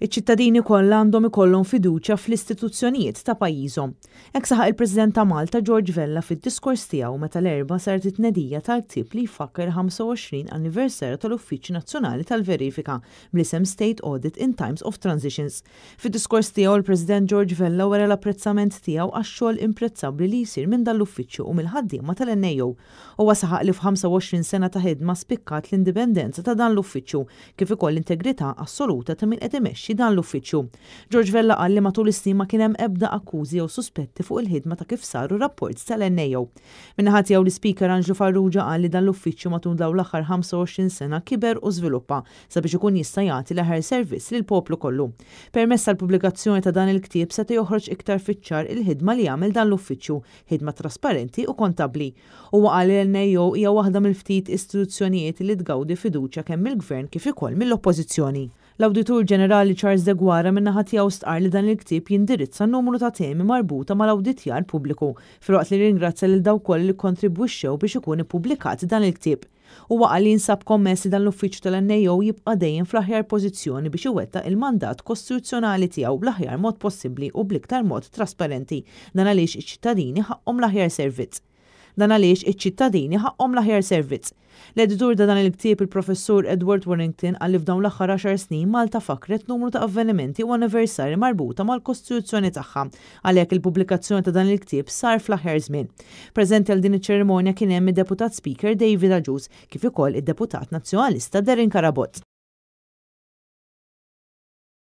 Iċ-ċittadini kollha għandhom ikollhom fiduċja fl-istituzzjonijiet ta' pajjiżhom. Hekk saħaq il-President ta' Malta George Vella fid-diskors tiegħu meta l-Erbgħa saret it-tnedija tal-ktieb li jfakkar il-25 anniversarju tal-Uffiċċju Nazzjonali tal-Verifika bl-isem State Audit in Times of Transitions. Fid-diskors tiegħu l-President George Vella wera l-apprezzament tiegħu għax-xogħol imprezzabbli li jsir minn dan l-uffiċċju u mill-ħaddiema tal-NAO. Huwa saħaq li f'25 sena ta' ħidma spikkat l-indipendenza ta' dan l-uffiċċju kif ukoll l-integrità assoluta ta' min qed imexxi dan l-uffiċċju. George Vella qal li matul is-snin ma kien hemm ebda akkużi jew suspetti fuq il-ħidma ta' kif saru rapports tal-NAO. Min-naħa tiegħu l-Ispeaker Anġlu Farrugia qal li dan l-uffiċċju matul dawn l-aħħar 25 sena kiber u żviluppa sabiex ikun jista' jagħti l-aħjar servizz lill-poplu kollu. Permezz tal-pubblikazzjoni ta' dan il-ktieb seta' joħroġ iktar fiċ-ċar il-ħidma li jagħmel dan l-uffiċċju, ħidma trasparenti u kontabbli. Huwa qal li l-NAO hija waħda mill-ftit istituzzjonijiet li tgawdi fiduċja kemm mill-Gvern kif ukoll mill-Oppożizzjoni. L-Awditur Ġenerali Charles Deguara min-naħa tiegħu stqarr li dan il-ktieb jindirizza numru ta' temi marbuta mal-awditjar pubbliku, filwaqt li rringrazzja lil dawk kollha li kkontribwixxew biex ikun ippubblikat dan il-ktieb. Huwa qal li jinsab kommess li dan l-uffiċċju tal-NAO jibqa' dejjem fl-aħjar pożizzjoni biex iwettaq il-mandat kostituzzjonali tiegħu bl-aħjar mod possibbli u bl-iktar mod trasparenti. Dan għaliex iċ-ċittadini ħaqqhom l-aħjar servizz. Dan għaliex iċ-ċittadini ħaqqhom l-aħjar servizz. L-editur ta' dan il-ktieb, il-Professur Edward Warrington qal li f'dawn l-aħħar għaxar snin Malta fakkret numru ta' avvenimenti u anniversarji marbuta mal-Kostituzzjoni tagħha. Għalhekk il-pubblikazzjoni ta' dan il-ktieb sar fl-aħjar żmien. Preżenti għal din iċ-ċerimonja kien hemm id-Deputat Speaker David Agius kif ukoll id-Deputat Nazzjonalista Darren Carabott.